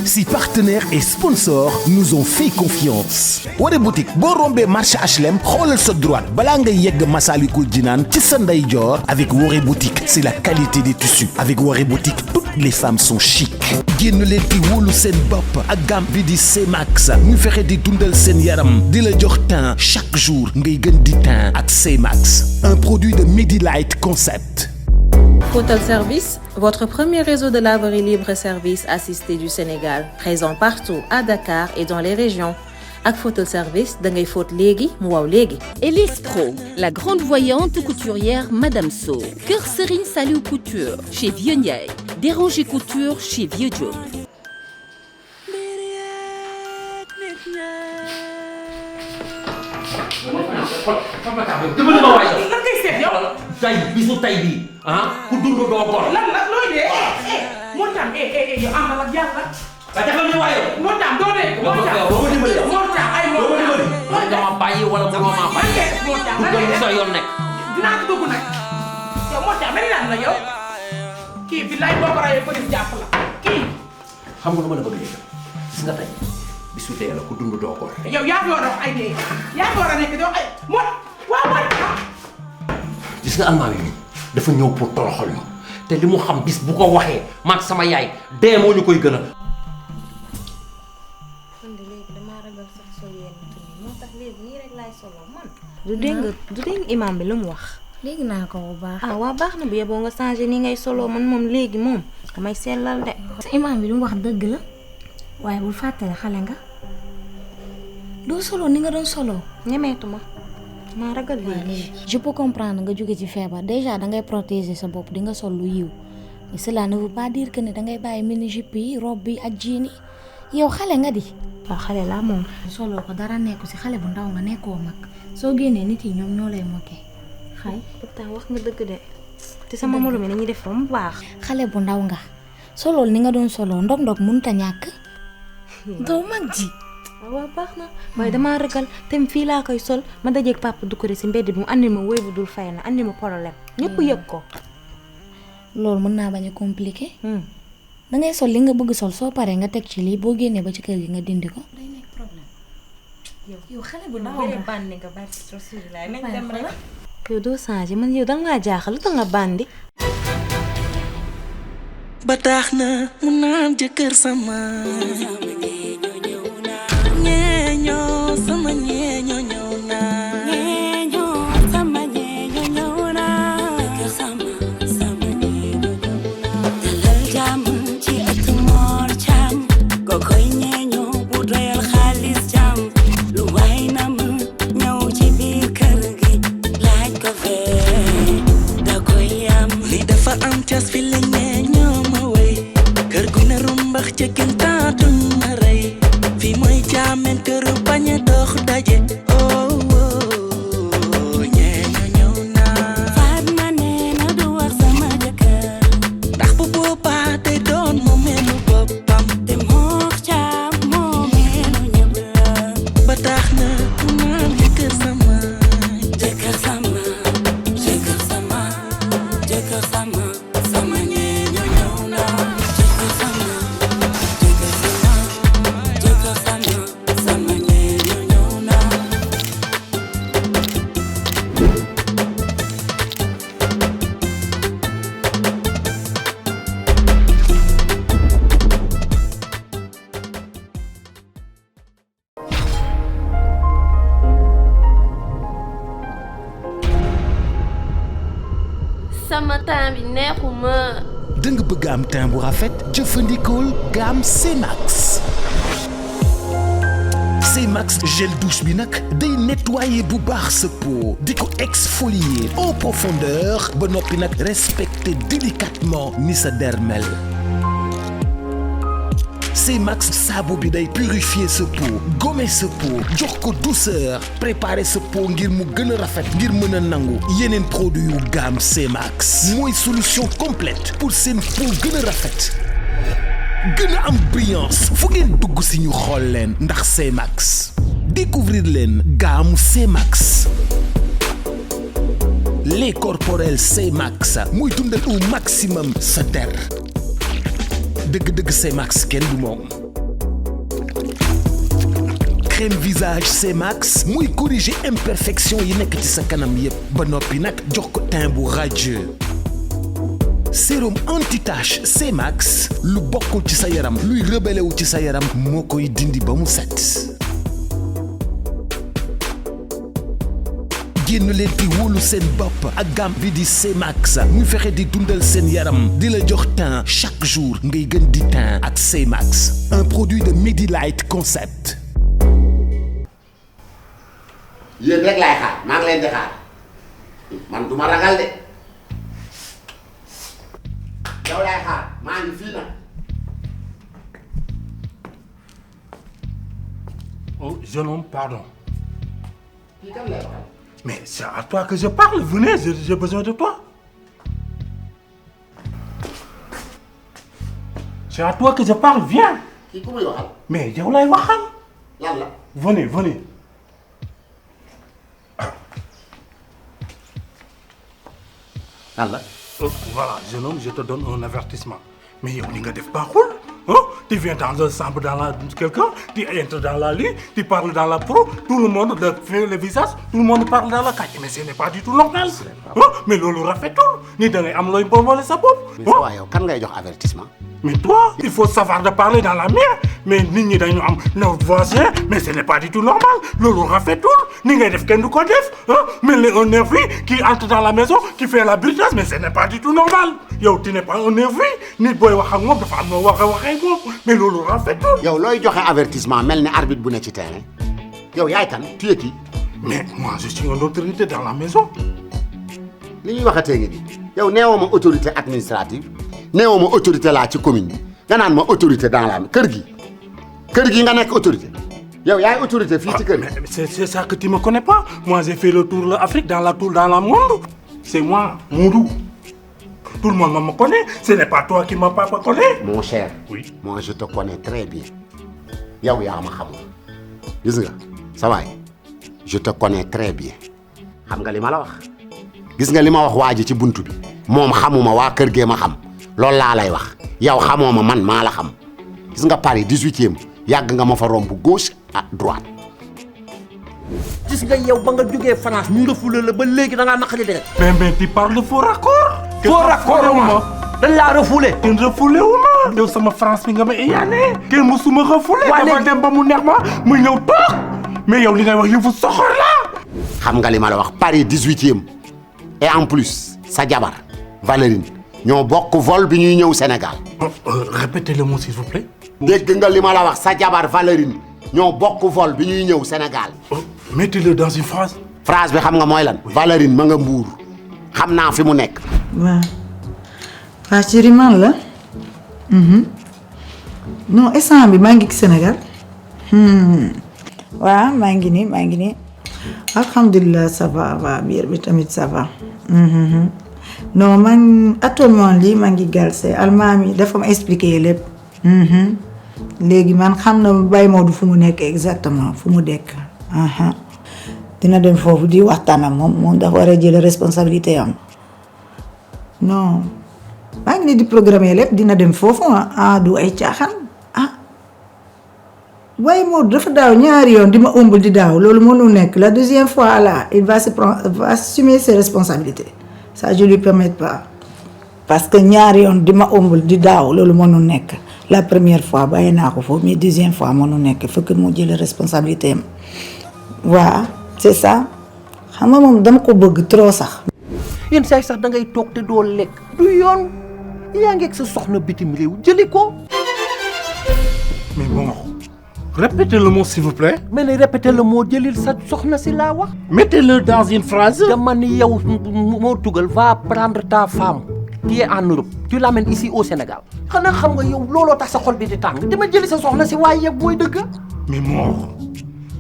Si partenaires et sponsors nous ont fait confiance. Woré boutique boo rombee marché HLM xoolal sa droite balaa nga yegg Massalikul Jinaan ci sa ndeyjoor. Avec Woré boutique c'est la qualité des tissus. Avec Woré boutique toutes les femmes sont chic. génn leen di wóolu seen bopp ak gamme bi di C-Max ñu fexe di dundal seen yaram di la jox teint chaque jour ngay gën di teint ak C-Max. Un produit de Medilight Concept. Photal Service, votre premier réseau de laverie libre-service assisté du Sénégal, présent partout à Dakar et dans les régions. Ak Photal Service, da ngay fóot léegi mu waw léegi. Elise Pro, la grande voyante couturière Madame So. Kër Serigne Saliou Couture chez Vieux Ndiaye. Déranger Couture chez Vieux Diop. tay bisu tay bi ku dund doo gor lan looy dee moo taam yow am na ak yàlla ba defal ni waaye moo taam doo dee moo taam ay moo dama bàyyi wala mënoo maa bàyyi duggal sa yoon nekk dinaa ko dugg nag yow moo taam mel la yow kii bi lay boo ko rayee police jàpp la kii xam nga lu ma la bëgg yëgal gis nga tey bisu tey la ku dund doo gor yow yaa fi war a wax ay dee yaa fi war a nekk doo ay moo waaw gis nga almaami bi dafa ñëw pour toroxal ñu te li mu xam bis bu ko waxee maag sama yaay dee moo ñu koy gënal. man de léegi damaa ragal sax sol yenn kii moo tax léegi nii rek laay solo man. du dégg imam bi lu mu wax. léegi naa ko bu baax. ah waa baax na bu yeboo nga changé ni ngay solo man moom léegi moom damay sellal de. sa imam bi lu mu wax dëgg la waaye bul fàttale xale nga doo solo ni nga doon solo. ñemeetuma. maa ragal léegi. je peux comprendre nga jóge ci feebar déjà dangay protéger sa bopp di nga sol lu yiw mais cela ne veut pas dire que ne dangay bàyyi mini jupe yi robe bi ak jean yi yow xale nga di. waaw xale laa moom. solo ko dara nekku ci xale bu ndaw nga nekkoo mag soo génnee nit yi ñoom ñoo lay mokkee xay. pourtant wax nga dëgg de te sama molo mi nañuy def ba mu baax. xale bu ndaw nga solool ni nga doon solo ndog-ndog mënut a ñàkk. doo mag ji. waaw baax na waaye damaa ragal te fii laa koy sol ma dajeeg papa du ko si mbedd bi mu andi ma woy bu dul fay na andi ma problème ñëpp yëg ko. loolu mën naa bañ a compliqué. dangay sol li nga bëgg sol soo paree nga teg ci lii boo génnee ba ci kër gi nga dindi ko. day nekk problème. yow xale bu ndaw nga bandi nga bàyyi rasulillah nañ dem rek. yow doo changé man yow dangaa jaaxal lu tax nga bandi. ba tax na mu naan jëkkër sama. sama ñeeño ñëw na ñeeño sama ñeeño ñëw na kër sama ñeeño ñëw na dalal jàmm ci ëtt Mor Caam kokoy ñeeño bu doyal xaalis jàmm lu waay na mu ñëw ci biir kër gi laaj ko fee da koy am li dafa am cas fi la ñeeño ma way kër gu ne rumbax ca kenn taatuñ ma rey fi mooy jaamen këru bañ a dox daje oh ñeeño ñëw naa Fatma nee na du wax sama jëkkër ndax bu boobaa day doon moo meenu boppam te moo caam moo meenu ñëpp la ba tax na mu naan jëkkër sama jëkkër sama jëkkër sama jëkkër sama sama ñeeño ñëw naa jëkkër sama jëkkër sama jëkkër sama sama ñeeño ñëw naa sama temps bi neexuma. da nga bëgg am teint bu rafet jëfandikool gamme C-Max. C-Max gel douche bi nag day nettoyer bu baax sa peau di ko exfolier en profondeur ba noppi nag respecter délicatement ni sa der mel. C-Max saabu bi day purifier sa peau gommer sa peau jox ko douceur préparer sa peau ngir mu gën a rafet ngir mën a nangu yeneen produit yu gamme C-Max mooy solution complète pour seen peau gën a rafet gën a am brillance fu ngeen dugg si ñu xool leen ndax C-Max découvrir leen gamme C-Max lait corporel C-Max muy dundal au maximum sa der dëgg-dëgg C-Max kenn du moom. crème visage C-Max muy corriger imperfection yi nekk ci sa kanam yépp ba noppi nag jox ko teint bu radieux. sérum anti-tache C-Max lu bokkul ci sa yaram luy rebelle wu ci sa yaram moo koy dindi ba mu set. génn leen di wóolu seen bopp ak gamme bi di C-Max muy fexe di dundal seen yaram di la jox teint chaque jour ngay gën di teint ak C-Max un produit de Medilight Concept. yéen rek laay xaar maa ngi leen di xaar man du ma ragal de yow laay xaar maa ngi fii nag. Oh, jeune homme, pardon. kii kan lay waxal. Mais c'est à toi que je parle. Venez, j'ai besoin de toi. C'est à toi que je parle, viens. kii ku muy waxal. Mais yow lay waxal. lan la. Venez, venez. lan la. Voilà, jeune homme, je te donne un avertissement. Mais yow li nga def baaxul. Hein? Tu viens dans un chambre dans la quelqu'un, tu entres dans la lit, tu parles dans la pro, tout le monde fait le visage, tout le monde parle dans la caille. Mais ce n'est pas du tout normal. Hein? Mais loolu rafetul. Ni da ngay am looy bombole sa bopp. mais sa waay yow kan ngay jox avertissement. Mais toi, il faut savoir de parler dans la mienne. Mais nit ñi dañu am notre voisin, mais ce n'est pas du tout normal. Loolu rafetul. Ni ngay def kenn du ko def. Hein? Mel ni un nervi qui entre dans la maison, qui fait la brutasse, mais ce n'est pas du tout normal. Yow tu n'es pas un nervi. Nit booy wax ak moom dafa am noo wax a waxee moom. Mais loolu rafetul. yow looy joxe avertissement mel ni arbitre bu ne ci terrain yow yaay kan tu es qui. Mais moi je suis une autorité dans la maison. li ñuy waxatee ngi nii yow neewoo ma autorité administrative neewoo ma autorité laa ci commune bi nga naan ma autorité dans la kër gi nga nekk autorité yow yaay autorité fii ci kër gi. Mais c'est ça que tu me connais pas. Moi j'ai fait le tour de l'Afrique dans le monde. C'est moi, Modou. Tout le monde me connaît. Ce n'est pas toi qui m'as pas connu. mon cher. Oui. moi je te connais très bien yow yaa ma xamul gis nga sa waay je te connais très bien xam nga li ma la wax gis nga li ma wax waa ji ci buntu bi moom xamuma waa kër gee ma xam loolu laa lay wax yow xamoo ma man maa la xam gis nga Paris 18e yàgg nga ma fa romb gauche à droite. gis nga yow ba nga jógee France ñu refoulé la ba léegi da ngaa naqari de. Mais tu parles de faux raccord. faux raccord ma dañ laa refoulé. kenn refoulé wu ma. yow sama France bi nga ma iyaane. kenn musuma refoulé. waa léegi dama dem ba mu neex ma mu ñëw toog. mais yow li ngay wax yëfu soxor la. xam nga li ma la wax Paris 18e et en plus sa jabar Valerine ñoo bokk vol bi ñuy ñëw Sénégal. Répétez le mot s'il vous plaît. dégg nga li ma la wax sa jabar Valerine ñoo bokk vol bi ñuy ñëw Sénégal. Mettez-le dans une phrase. phrase bi xam nga mooy lan. Valerine ma nga Mbuur xam naa fi mu nekk. waaw waa chérie man la non instant bi maa ngi ci Sénégal waaw maa ngi nii alhamdulilah ça va va biir bi tamit ça va non man actuellement lii maa ngi Galsen almaami dafa ma expliquer lépp léegi man xam na Baye Modou fu mu nekk exactement fu mu dekk dina dem foofu di waxtaan ak moom dafa war a jël responsabilité am non maa ngi nii di programmer lépp dina dem foofu du ay caaxaan Baye Modou dafa daaw ñaari yoon di ma ëmbal di daaw loolu mënu nekk la deuxième fois là il va assumer ses responsabilités ça je lui permets pas parce que ñaari yoon di ma ëmbal di daaw loolu mënu nekk la première fois bàyyi naa ko foofu mais deuxième fois mënu nekk fekk mu jël responsabilité am waaw c'est ça xam nga moom dama ko bëgg trop sax. yenn saa yi sax da ngay toog te doo lekk du yoon yaa ngi ak sa soxna bitim réew jëli ko. mais bon répétez le mot s'il vous plaît. mais ne répétez le mot jëlil sa soxna si laa wax. Mettez-le dans une phrase. dama ni yow moo tugal va prendre ta femme qui est en Europe tu l'amènes ici au Sénégal xanaa xam nga yow looloo tax sa xol bi di tàng dama jëli sa soxna si waaye yëpp mooy dëgg.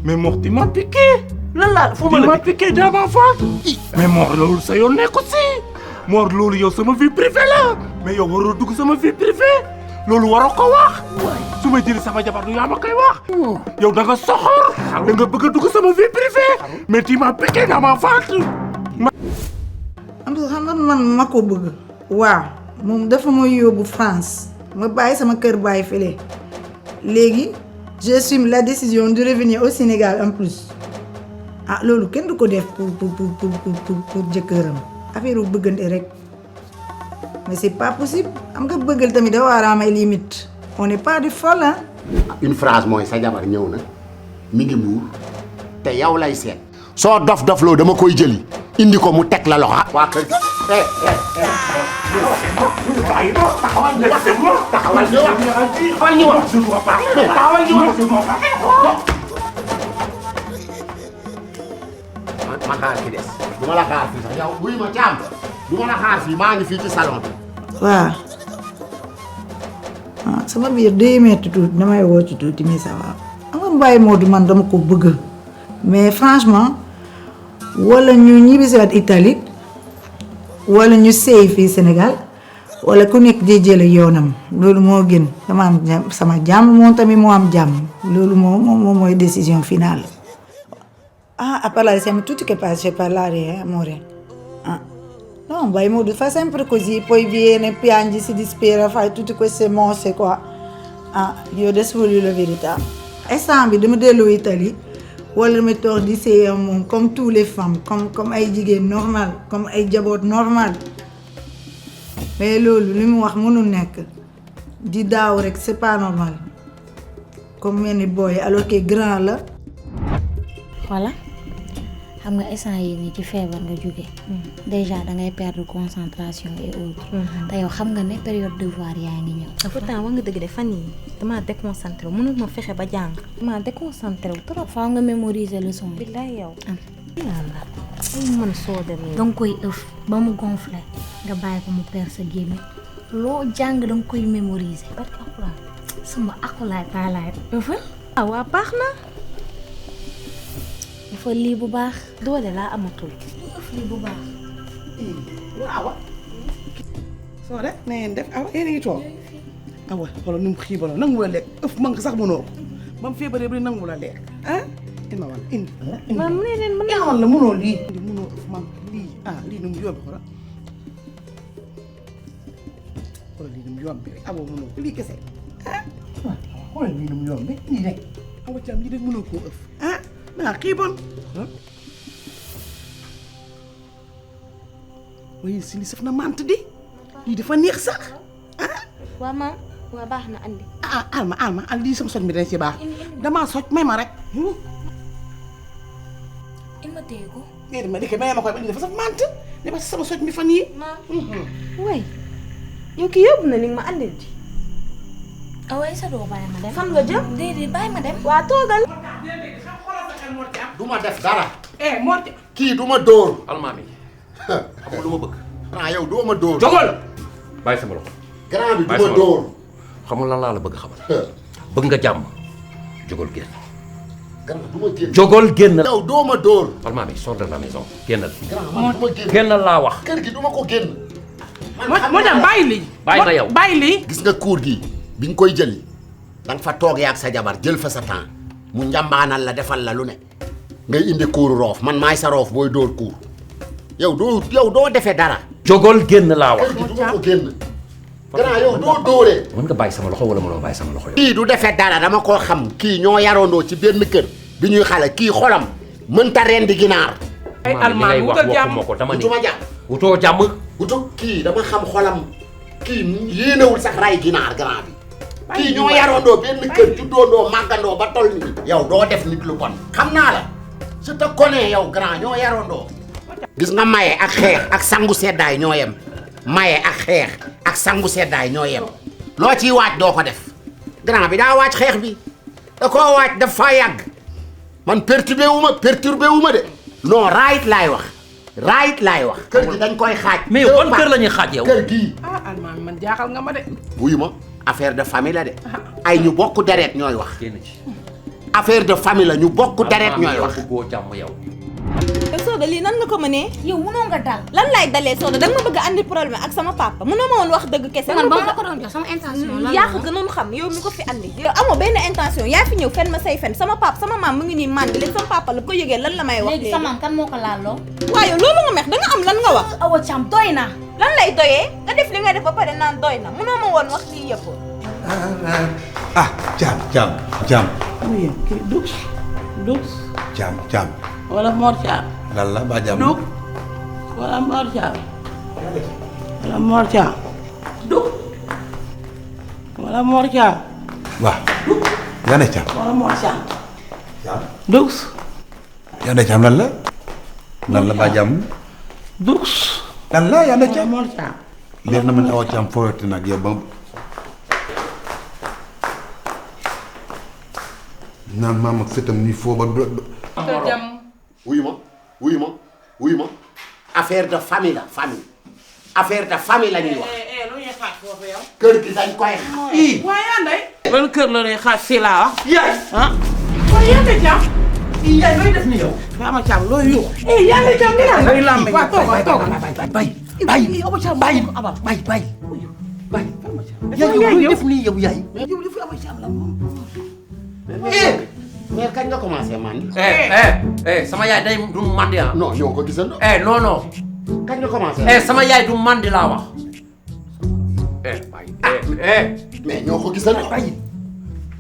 mais Mor tu m'as piqué. lan laa fu ma la tu m'as piqué dans ma face. mais Mor loolu sa yoon nekku si. Mor loolu yow sama vie privée la. mais yow waroo dugg sama vie privée. loolu waroo ko wax. su ma jëli sama jabar du yaa ma koy wax. yow da nga soxor. da nga bëgg a dugg sama vie privée. mais tu m'as piqué dans ma face. xam nga man ma ko bëgg waaw moom dafa ma yóbbu France ma bàyyi sama kër bàyyi fële léegi j'assume la décision de revenir au Sénégal en plus ah loolu kenn du ko def pour jëkkëram affaire bu bëggante rek mais c'est pas possible am nga bëggal tamit da war a am ay limite on n'est pas des folles hein. une phrase mooy sa jabar ñëw na mi ngi muur te yow lay seet soo dof loo dama koy jëli indi ko mu teg la loxo waa kër ma xaar fi des du ma la xaar fii sax yow buy ma caam du ma la xaar fii maa ngi fii ci salon bi waaw ah sama biir day metti tuuti damay woo ci tuuti mais ça va am nga Mbaye Modou man dama ko bëgg mais franchement wala ñu ñibbisiwaat Italie wala ñu sëy fii Sénégal wala ku nekk di jël yoonam loolu moo gën dama am sama jàmm moom tamit moo am jàmm loolu moom mooy décision finale. Ah, a parlare siamo tutti capaci di parlare, amore. Ah. No, Mbaye Modou fa sempre così, poi viene, piange, si dispera, fai tutte queste mosse qua. Ah, io adesso voglio la verità. E Sambi, dama dellu Italie, wala ma toog di sëy moom comme toutes les femmes, comme ay jigéen normal, comme ay jaboot normal. Mais loolu li mu wax mënul nekk. Di daaw rek c'est pas normal. Comme mel ni boy alors que grand la. Voilà. xam nga instant yi nii ci feebar nga jóge déjà dangay perdre concentration et autres te yow xam nga ne période devoir yaa ngi ñëw pourtant wax nga dëgg de fan yi dama déconcentré wu mënul ma fexe ba jàng dama déconcentré wu trop faaw nga mémoriser leçon bi billaay yow yàlla ay man soo demee danga koy ëf ba mu gonflé nga bàyyi ko mu per sa gémmiñ loo jàng danga koy mémoriser barke alxuraan sama akulaay taalaay ëfal waa baax na dafa lii bu baax doole laa amatul ëf lii bu baax awa soo de na ngeen def awa yéen a ngi toog awa xoolal nu mu xiibaloo nangu la lekk ëf man sax mënoo ko ba mu feebaree ba ni nangu la lekk ah indi ma wala indi man mu ne leen mën naa wala mënoo lii indi mënoo ëf man lii ah lii nu mu yombi xoolal xoolal lii nu mu yombi rek awa mënoo ko lii kese ah xoolal lii nu mu yombi lii rek awa caam lii rek mënoo koo ëf ah naa xiibon waaye si li saf na mant di lii dafa neex sax ah waa maam waa baax na andi alma al lii sama soj mi dañ ci baax damaa soj may ma rek il ma téye ko déedéet ma di ko may ma koy ba dafa saf mant ne ba sama soj mi fan yii way yow ki yóbbu na li nga ma andil di away sa doo bàyyi ma dem fan nga jëm déedéet bàyyi ma dem waa toogal du ma def dara Morti kii du ma dóor almaami xam nga lu ma bëgg grand yow doo ma dóor jógal bàyyi sama loxo grand bi du ma dóor xam nga lan laa la bëgg xamal bëgg nga jàmm jógal génn grand du ma génn jógal génn yow doo ma dóor almaami sors de la maison génnal grand man du ma génn génnal laa wax kër gi du ma ko génn moo tax bàyyi lii bàyyi na yow bàyyi lii gis nga kuur gi bi nga koy jëli danga fa toog yaag sa jabar jël fa sa temps mu njambaanal la defal la lu ne ngay indi kuuru roof man maay sa roof booy dóor kuur yow doo defee dara jógal génn laa wax kër gi du ma ko génn grand yow doo dóoree mën nga bàyyi sama loxo wala mënoo bàyyi sama loxo yow kii du defee dara dama koo xam kii ñoo yarandoo ci benn kër bi ñuy xale kii xolam mënta rendi ginaar ay almaan wutal jàmm ko dama ni wutuma jàmm wutoo jàmm wutu kii dama xam xolam kii yéenewul sax ray ginaar grand bi kii ñoo yarandoo benn kër juddoondoo màggandoo ba toll nii yow doo def nit lu bon xam naa la je te connais yow grand ñoo yarandoo gis nga maye ak xeex ak sangu seddaay ñoo yem maye ak xeex ak sangu seddaay ñoo yem loo ciy waaj doo ko def grand bi daa waaj xeex bi da koo waaj daf faa yàgg man perturbé wu ma de non right laay wax kër gi dañ koy xaaj mais yow ban kër la ñuy xaaj yow kër gii almaan man jaaxal nga ma de wuyu ma affaire de famille la de ay ñu bokk deret ñooy wax génn ci affaire de famille la ñu bokk deret ñooy wax bëggoo jàmm yow yow Soda lii nan nga ko mënee. yow mënoo nga dal. lan laay dalee Soda danga ma bëgg a andi problème ak sama papa mënoo ma woon wax dëgg kese. man ba ma la ko doon jox sama intention lan yaa ko gënoon xam yow mi ko fi andi. yow amoo benn intention yaa fi ñëw fen ma say fen sama papa sama maam mu ngi nii màndi léegi sama papa la ko yëgee lan la may wax. léegi sa maam kan moo ko laaloo. waaye loolu nga mex da nga am lan nga wax. Awa Thiam doy na. lan lay doyee nga def li nga def ba pare naan doy na mënoo ma woon wax lii yëpp. Thiam. oui kii Dux. Thiam. wala Mor Thiam. lan la ba jàmm. Dux wala Mor Thiam. wala Mor Thiam. Dux wala Mor Thiam. waaw. yaa ne Thiam. wala Mor Thiam. Dux. yaa ne Thiam lan la ba jàmm. Dux. lan la yaa ne Thiam. Mor Thiam. léegi na man Awa Thiam fooyati nag yow ba naan maam ak sëtam nii foo ba wuyu ma affaire de famille la affaire de famille la ñuy wax. lu ñuy xaaj foofu yow. kër gi dañ koy xaaj. waaye yaa ndey. loolu kër la ñuy xaaj fii laa wax. yaay. ah. kon yaa ndey Thiam. yaay looy def ni yow. Fama Thiam looy yu. yaa ndey Thiam li la. looy lambe waaw toog. bay. yow looy def nii yow yaay. yow dafa Awa Thiam la moom. mais kañ nga commencé mandi. sama yaay day du mandi ah. non ñoo ko gisandoo. non. kañ nga commencé. sama yaay du mandi laa wax. mais ñoo ko gisandoo.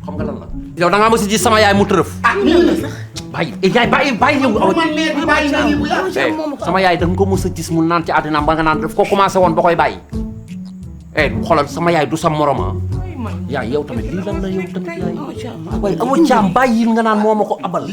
xam nga lan la. yow da ngaa mos a gis sama yaay mu tërëf. nii la sax. bàyyi yow. man nee bi bàyyi na bu yàgg. sama yaay da nga ko mos a gis mu naan ci àddinaam ba nga naan daf ko commencé woon ba koy bàyyi. xoolal sama yaay du sa morom ah. yaay yow tamit lii lan la yow tamit yaay. waaye Awa Thiam bàyyil nga naan moo ma ko abal.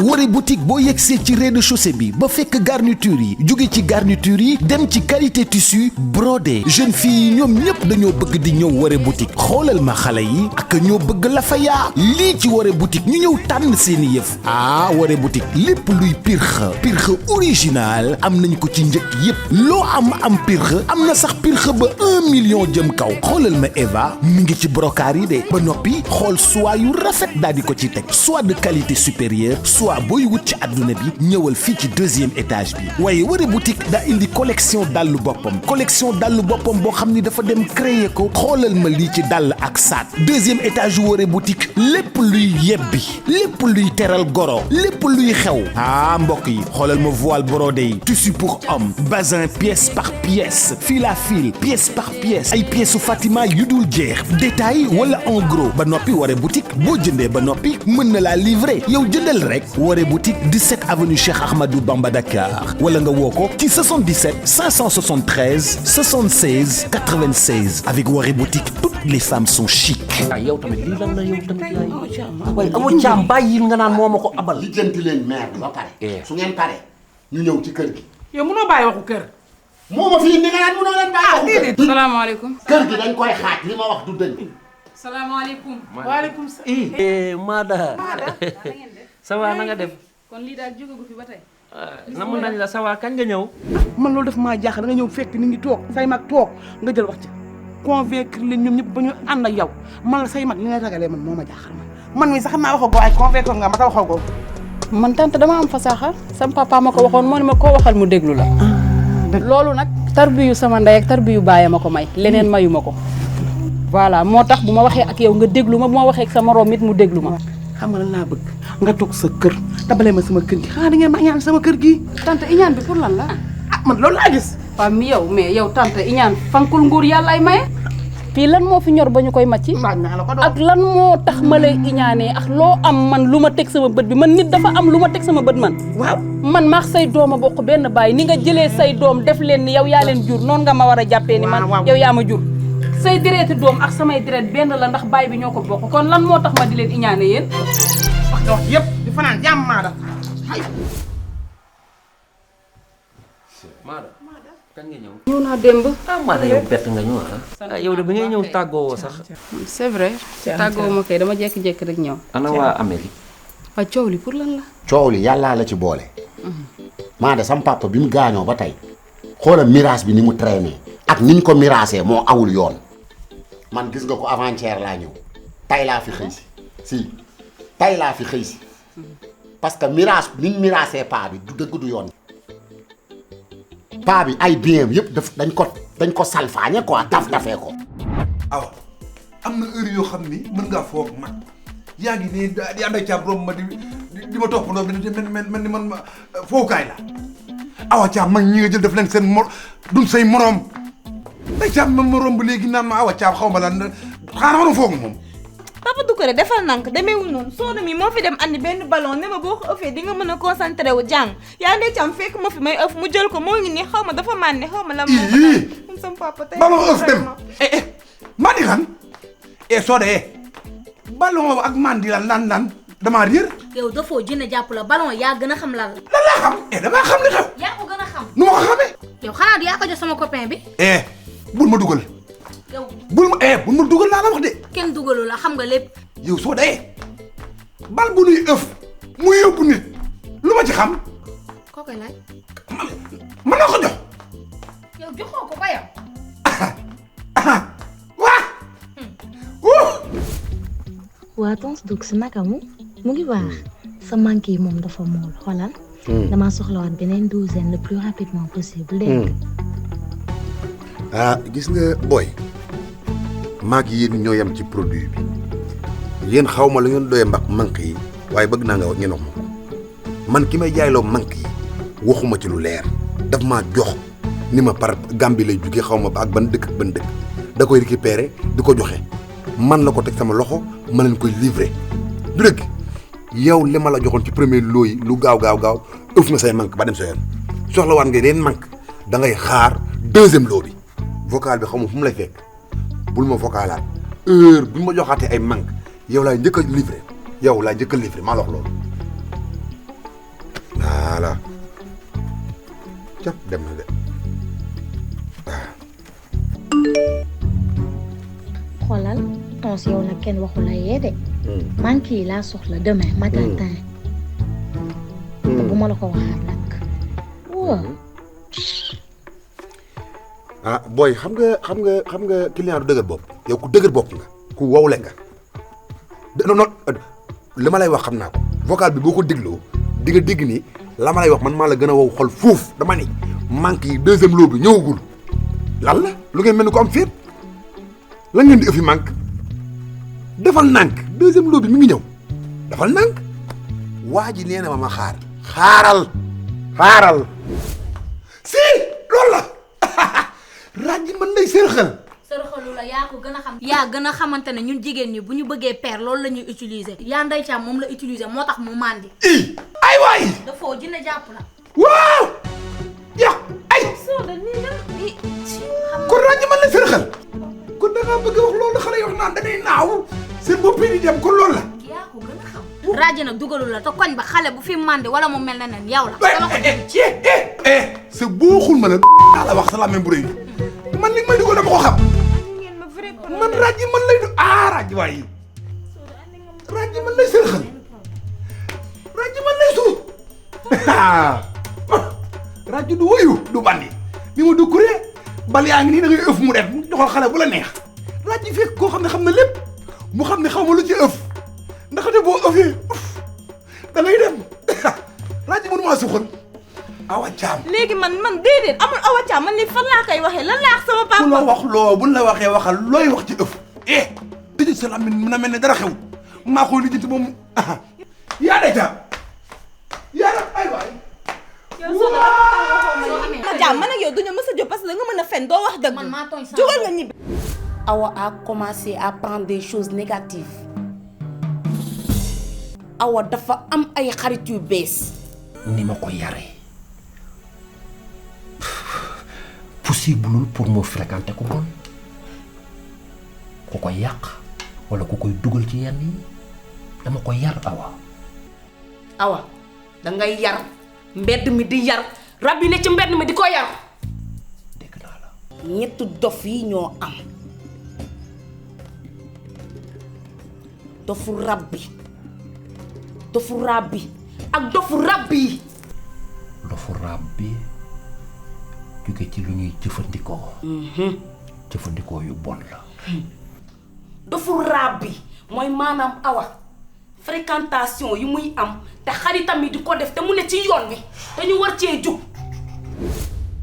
Woré boutique boo yegsee ci rez-de-chaussée bi ba fekk garniture yi jóge ci garniture yi dem ci qualité tissu brodé jeune fille yi ñoom ñëpp dañoo bëgg di ñëw Woré boutique xoolal ma xale yi ak ñoo bëgg la fa yaa lii ci Woré boutique ñu ñëw tànn seeni yëf Woré boutique lépp luy pirxe original am nañ ko ci njëkk yëpp loo am pirxe am na sax pirxe ba 1 million jëm kaw xoolal ma Eva mi ngi ci brocart yi de ba noppi xool soie yu rafet daal di ko ci teg soie de qualité supérieure soit booy wut ci àdduna bi ñëwal fii ci 2e étage bi waaye Woré boutique daa indi collection dàllu boppam boo xam ni dafa dem créer ko xoolal ma lii ci dàll ak saat 2e étage yu Woré boutique lépp luy yebbi lépp luy teral goro lépp luy xew mbokk yi xoolal ma voile brodé yi tissu pour homme bazin pièce par pièce fil à fil pièce par pièce ay pièces su Fatima yu dul jeex détail wala en gros ba noppi Woré boutique boo jëndee ba noppi mën na laa livrer yow jëndal rek Woré boutique 17 avenue Cheikh Ahmadou Bamba Dakar wala nga woo ko ci 77 573 76 96 avec Woré boutique toutes les femmes sont chic. yow tamit lii lan la yow tamit yaay. waaye Awa Thiam bàyyil nga naan moo ma ko abal. lijjanti leen maire bi ba pare. su ngeen pare ñu ñëw ci kër gi. yow mënoo bàyyi waxu kër. moo ma fii ni nga naan mënoo leen bàyyi waxu kër. salaamaaleykum. kër gi dañ koy xaaj li ma wax du dëgg. salaamaaleykum. waaleykum salaam. Maada. ça va na nga def. kon lii daal jóge gu fi ba tey. namu nañ la ça va kañ nga ñëw. man loolu daf maa jaaxal da nga ñëw fekk nit ñi toog say mag toog nga jël wax ci convaincre leen ñoom ñëpp ba ñu ànd ak yow man la say mag li nga ragalee man moo ma jaaxal man mii sax naa waxoo ko waaye convaincre nga ma ta waxoo ko. man tante dama am fasaaxa sama papa ma ko waxoon moo ne ma koo waxal mu déglu la. loolu nag tarbiyu sama ndey ak tarbiyu baay ma ko may leneen mayu ma ko. voilà moo tax bu ma waxee ak yow nga déglu ma bu ma waxee ak sa morom it mu déglu ma. xam nga lan laa bëgg nga toog sa kër tabalee ma sama kër gi xanaa da ngeen ma ñaan sama kër gi. tante iñaan bi pour lan la. man loolu laa gis. waaw mi yow mais yow tante iñaan fankul nguur yàlla ay maye. fii lan moo fi ñor ba ñu koy macci ak lan moo tax ma lay iñaanee ak loo am man lu ma teg sama bët bi man nit dafa am lu ma teg sama bët man. waaw man maax say doom a bokk benn baay ni nga jëlee say doom def leen ni yow yaa leen jur noonu nga ma war a jàppee ni man yow yaa ma jur. say direeti doom ak samay direet benn la ndax baay bi ñoo ko bokk kon lan moo tax ma di leen iñaane yéen. wax nga wax yëpp di fanaan jàmm Maada. Maada kañ nga ñëw. ñëw naa démb. Maada yow bett nga ñëw yow de bi ngay ñëw tàggoo sax. c'est vrai. tàggoo ma kay dama jékki-jékki rek ñëw. ana waa Amérique. waaw coow li pour lan la. coow li yàllaa la ci boole. Maada sam papa bi mu gaañoo ba tey xoolal miraas bi ni mu traîné ak niñ ko miraasee moo awul yoon man gis nga ko avant-hier laa ñëw tay laa fi xëy si tay laa fi xëy si parce que mirage niñ miraasee paa bi du dëgg du yoon. paa bi ay bien yëpp dañ ko salfaañe quoi taf-tafee ko. awa am na heure yoo xam ni mën ngaa foog man yaa ngi nii di ànd ak caam romb ma di ma topp ndox bi mel ni man ma foofukaay la awa caam mag ñi nga jël def leen seen duñ say moroom day caam ma romb léegi naan ma awa caam xaw ma lan xanaa ma doon foog moom. Papa Doucouré defal nank demeewul noonu Soda mi moo fi dem andi benn ballon ne ma boo ko ëffee di nga mën a concentré wu jàng yaa ndey cam fekk ma fi may ëff mu jël ko moo ngi nii xaw ma dafa màndi xaw ma la moom sama papa tey ballon ëff dem mandi lan Soda ballon ak mandi lan damaa réer. yow dafoo jënd jàpp la ballon yaa gën a xam lan la. lan laa xam damaa xam li xew. yaa ko gën a xam. nu ma ko xamee. yow xanaa du yaa ko jox sama copain bi. bul ma dugal. yow bul ma dugal laa la wax de. kenn dugalu la xam nga lépp. yow Soda bal bu nuy ëff muy yóbbu nit lu ma ci xam. koo koy laaj. mën na ko jox. yow joxoo ko ba yow. waa tonton Douk si naka mu ngi baax sa manqué yi moom dafa mool xoolal. damaa soxlawaat beneen douzaine le plus rapidement possible. dégg gis nga booy maag yéen ñoo yem ci produit bi yéen xaw ma la ngeen doyee manque yi waaye bëgg naa nga ngeen wax ma ko man ki may jaayloo manque yi waxuma ci lu leer daf maa jox ni ma par Gambie lay jugee xaw ma ak ban dëkk ak ban dëkk da koy récupérer di ko joxe man la ko teg sama loxo ma leen koy livrer du dëgg yow li ma la joxoon ci premier lot yi lu gaaw ëff nga say manque ba dem sa yoon soxlawaat nga leen manque da ngay xaar deuxième lot bi vocal bi xamu fu mu lay fekk bul ma vocalaat heure bu ma joxaatee ay manque yow laay njëkk a livré maa la wax loolu voilà cap dem na de xoolal tons yow nag kenn waxu la yee de. manque yi laa soxla demain matin. te bu ma la ko waxaat nag. booy xam nga client du dëgër bopp yow ku dëgër bopp nga ku wowle nga non li ma lay wax xam naa ko vocal bi boo ko dégloo di nga dégg ni la ma lay wax man maa la gën a wow xol fuuf dama ni manque yi deuxième lot bi ñëwagul lan la lu ngeen mel ni ko am féet la ngeen di ëffi manque defal nànk deuxième lot bi mi ngi ñëw defal nànk waa ji nee na ma xaaral si loolu la raaj man lay sërxal sërxalu la yaa ko gën a xam. yaa gën a xamante ne ñun jigéen ñi bu ñu bëggee peer loolu la ñuy utiliser. yaa ndey caam moom la utiliser moo tax mu màndi. ay waay. dafoo dina jàpp la. waaw. ya ay. Soda nii la kon raaj man lay sërxal. kon da ngaa bëgg wax loolu xale yi wax naan dañuy naaw seen bopp yi di dem kon loolu la. yaa ko gën a xam. raaj nag dugalul la te koñ ba xale bu fi màndi wala mu mel ne nen yow la. sa booxul ma la la wax sa làmmiñ bu rëy man li ma dugal dama ko xam man raaj man lay raaj waay raaj man lay sërxal raaj man lay suuf raaj du woyu du bandi ni ma du kuree bal yaa ngi nii da ngay ëff mu dem joxal xale bu la neex raaj fekk koo xam ne xam na lépp mu xam ne xaw ma lu ci ëff ndax de boo ëffee da ngay dem raaj mënu maa suuxal Awa Thiam léegi man déedéet amul Awa Thiam man ni fan laa koy waxee lan laa wax sama papa. bu la wax loo buñ la waxee waxal looy wax ci ëff tëjee sa làmmiñ mën a mel ne dara xew maa koy lijjanti moom yaa de Thiam yaa de ay waay. Thiam man ak yow duñu mës a jóg parce que da nga mën a fen doo wax dëgg. man maa tooñ jógal nga ñibbi. Awa a commencé à prendre des choses négatives. Awa dafa am ay xarit yu bees. ni ma ko yaree possible pour moo fréquenter ko kon ku ko yàq wala ku koy dugal ci yenn yi dama ko yar Awa dangay yar mbedd mi di yar rab yi ne ci mbedd mi di ko yar. dégg naa la. ñetti dof yi ñoo am dofu rab bi dofu rab bi ak dofu rab yi. dofu rab bi jóge ci lu ñuy jëfandikoo. jëfandikoo yu bon la. dofu rab bi mooy maanaam Awa fréquentation yi muy am te xaritam yi di ko def te mu ne ci yoon wi te ñu war cee jug.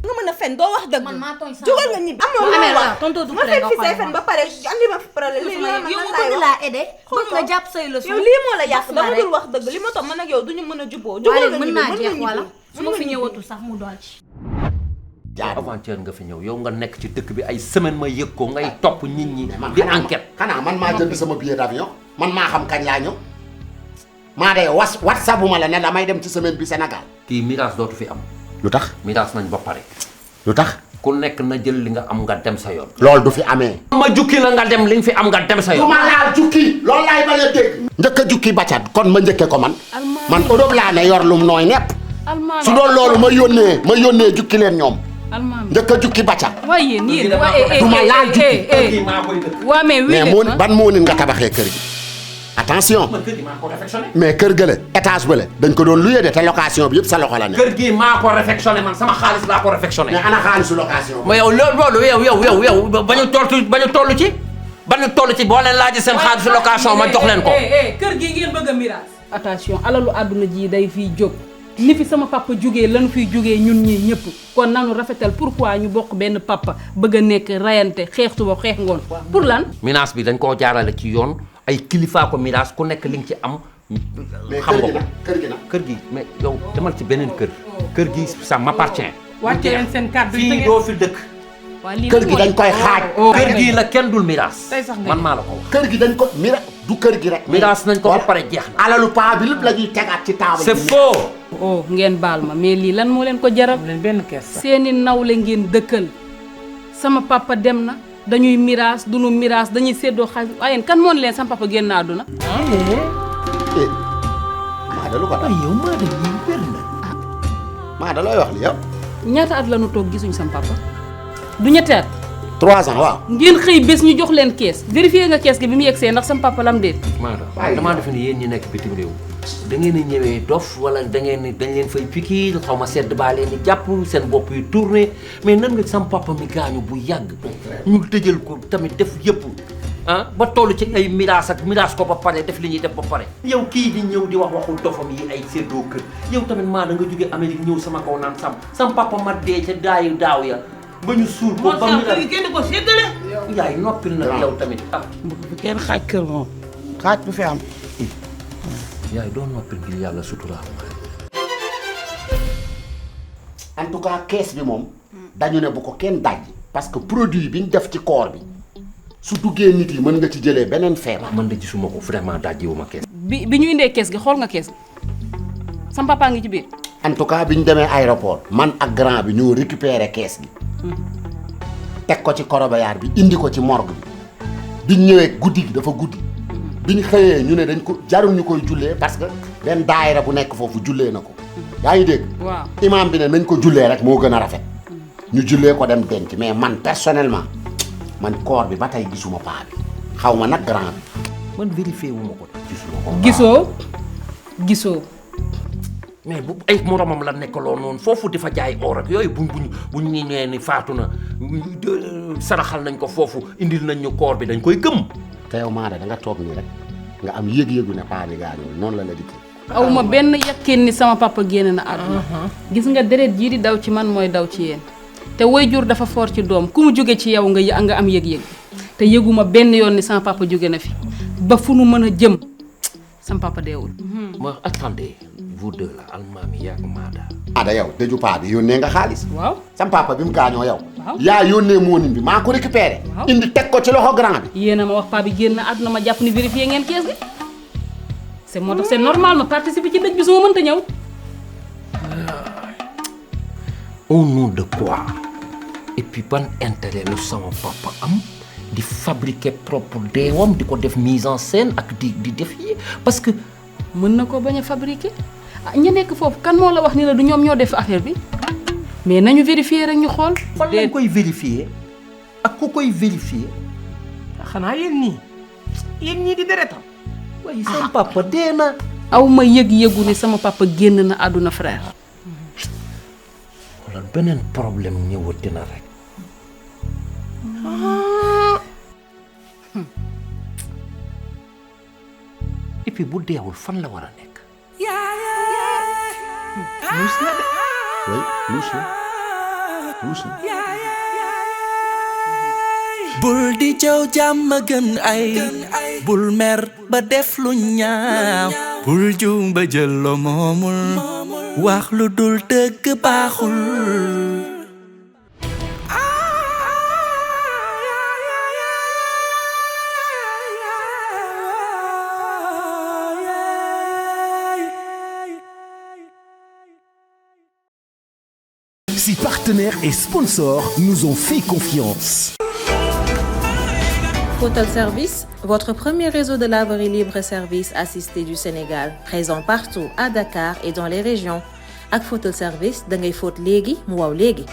nga mën a fen doo wax dëgg. man maa tooñ sama jugal nga ñibbi. bu amee la tonton du ma fekk fi say fen ba pare andi ma fi problème. yow bëgg laa aider bëgg nga jàpp say leçon. yow lii moo la yàq dama dul wax dëgg li ma toog man ak yow duñu mën a juboo. jugal nga mën ñibbi naa jeex wala su ma fi ñëwatu sax mu dool ci. avant-hier nga fi ñëw yow nga nekk ci dëkk bi ay semaine ma yëg ko ngay topp nit ñi di enquête. xanaa man maa jënd sama billet d'avion man maa xam kañ laa ñëw maa de WhatsApp bu ma la ne damay dem ci semaine bi Sénégal. kii miraas dootu fi am. lu tax miraas nañ ba pare. lu tax. ku nekk na jël li nga am nga dem sa yoon. loolu du fi amee. ma jukki la nga dem li nga fi am nga dem sa yoon. du ma laal jukki loolu laay bañ a dégg. njëkk a jukki baccat kon ma njëkkee ko man. man Europe laa ne yor lum nooy nepp. su doon loolu ma yónnee jukki leen ñoom. njëkk a jukki baccat. waaye yéen du ma laal jukki. waa mais ban moo nin nga tabaxee kër gi. attention mais kër gële étage bële dañ ko doon luyee de te location bi yëpp sa loxo la ne. kër gi maa ko réfectionné man sama xaalis laa ko réfectionné. mais ana xaalisu location. mais yow loolu yow bañu toll ci boo leen laajee seen xaalisu location ma jox leen ko. kër gi ngeen bëgg a miraas. attention alalu àdduna ji day fiy jóg ni fi sama papa jógee lanu fiy jógee ñun ñii ñëpp kon nanu rafetal pourquoi ñu bokk benn papa bëgg a nekk rayante xeex suba xeex ngoon pour lan. miraas bi dañ koo jaarale ci yoon. ay kilifaa ko miraas ku nekk li nga ci am. xam nga ko kër gi mais yow demal ci beneen kër gi ça m'appartient. wàcce leen seen kàddu yi fii doo fi dëkk. kër gi dañ koy xaaj. kër gi la kenn dul miraas. man maa la ko wax. kër gi dañ ko du kër gi rek. miraas nañ ko ba pare jeex na. alalu paa bi lépp la ñuy tegaat ci table. c'est faux. oh ngeen baal ma mais lii lan moo leen ko jaral. benn kees seeni nawle ngeen dëkkal sama papa dem na. dañuy miraas duñu miraas dañuy séddoo xaalis waaye kan moo leen sama papa génn àdduna. Maada lu ko tax yow Maada yi wér na. Maada looy wax li yow. ñaata at la ñu toog gisuñ sama papa du ñetti at. 3 ans waaw. ngeen xëy bés ñu jox leen kees vérifié nga kees gi bi mu yegsee ndax sama papa lam déet. Maada damaa defe ni yéen ñi nekk bitim réew da ngeen a ñëwee dof wala dañ leen fay pikiir xaw ma sedd baa leen di jàpp seen bopp yu tourné mais nan nga sama papa mi gaañu bu yàgg ñu tëjal ko tamit def yëpp ba toll ci ay miraas ak miraas ko ba pare def li ñuy def ba pare. yow kii di ñëw di wax waxul dofam yi ay séddoo kër yow tamit maa da nga jóge Amérique ñëw sama kaw naan sama papa ma dee ca daaw ya ba ñu suul ko ba mu kenn ko séddale. yaay noppil na yow tamit bu kenn xaaj kër moom xaaj bu fi am. yaay doon noppil ngir yàlla suturaal en tout cas kees bi moom dañu ne bu ko kenn dajji parce que produit bi ñu def ci corps bi su duggee nit yi mën nga ci jëlee beneen feebar. man de gisuma ko vraiment dajjiwuma kees. bi ñu indee kees gi xool nga kees gi sama papa ngi ci biir. en tout cas bi ñu demee aéroport man ak grand bi ñoo récupérer kees gi teg ko ci corobayar bi indi ko ci morgue bi biñ ñëwee guddi gi dafa guddi biñ xëyee ñu ne dañ ko jarul ñu koy jullee parce que benn daayira bu nekk foofu jullee na ko yaa ngi dégg. waaw imam bi ne nañ ko jullee rek moo gën a rafet ñu jullee ko dem denc mais man personnellement man corps bi ba tey gisuma paa bi xaw ma nag grand bi. man vérifié wu ma ko. gisoo. mais bu ay moromam la nekkaloo noonu foofu di fa jaay or ak yooyu buñ ñu nee ni faatu na saraxal nañ ko foofu indil nañ ñu koor bi dañ koy gëm. te yow Maada da nga toog nii rek nga am yëg-yëgu ne paa bi gaañoo noonu la dikkee. aw ma benn yàkkeen ni sama papa génn na àdduna. gis nga deret jii di daw ci man mooy daw ci yéen te waajur dafa foor ci doom ku mu jóge ci yow nga am yëg-yëg te yëguma benn yoon ni sama papa jóge na fi ba fu nu mën a jëm sama papa deewul. ma attendez vous deux la almaami yaa Maada. Maada yow dëju paa bi yónnee nga xaalis. waaw sam papa bi mu gaañoo yow. waaw yaa yónnee moonim bi maa ko récupéré. indi teg ko ci loxo grand bi. yéen a ma wax paa bi génn àdduna ma jàpp ni vérifié ngeen kees gi c'est moo tax c'est normal ma participer ci dëj bi su ma mënta ñëw. au nom de quoi et puis ban intérêt lu sama papa am di fabriquer propre deewam di ko def mise en scène ak di def yi parce que. mën na ko bañ a fabriquer ña nekk foofu kan moo la wax ni la du ñoom ñoo def affaire bi mais nañu vérifier rek ñu xool. fan lañ koy vérifier ak ku koy vérifier. xanaa yéen ñii di deretam. waaye sama papa dee na. aw ma yëg-yëgu ni sama papa génn na àdduna frère. wala beneen problème ñëwati na rek. et puis bu deewul fan la war a nekk. muus na de. oui muus na muus na. bul di jaw jàmm gën ay bul mer ba def lu ñaaw bul juum ba jël lo moomul wax lu dul dëgg baaxul. Si partenaires et sponsors nous ont fait confiance. Photo Service, votre premier réseau de laverie libre et service assisté du Sénégal, présent partout à Dakar et dans les régions. Ak Photo Service, da ngay fóot léegi mu waw léegi.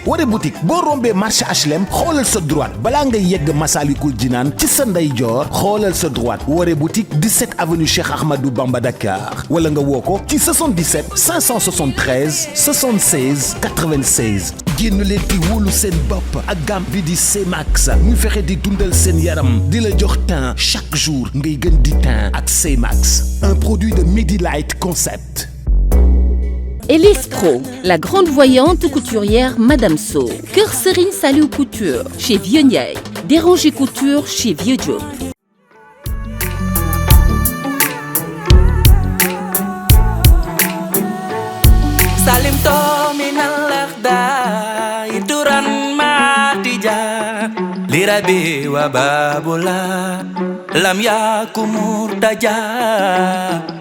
Wade boutique boo rombee marché HLM xoolal sa droite balaa ngay yegg Massalikul Jinaan ci sa ndeyjoor xoolal sa droite Wade boutique 17 avenue Cheikh Ahmadou Bamba Dakar wala nga woo ko ci 77 573 76 96. génn leen di wóolu seen bopp ak gamme bi di C-Max ñu fexe di dundal seen yaram di la jox teint chaque jour ngay gën di teint ak C-Max, un produit de Medilight Concept. Elise Pro, la grande voyante couturière Madame So. Kër Serigne Saliou Couture chez Vieux Ndiaye. Déranger Couture chez Vieux Diop. Salim Tomi Nalakda Ituran Matija Lirabe Wababula Lam Yakumur Daja.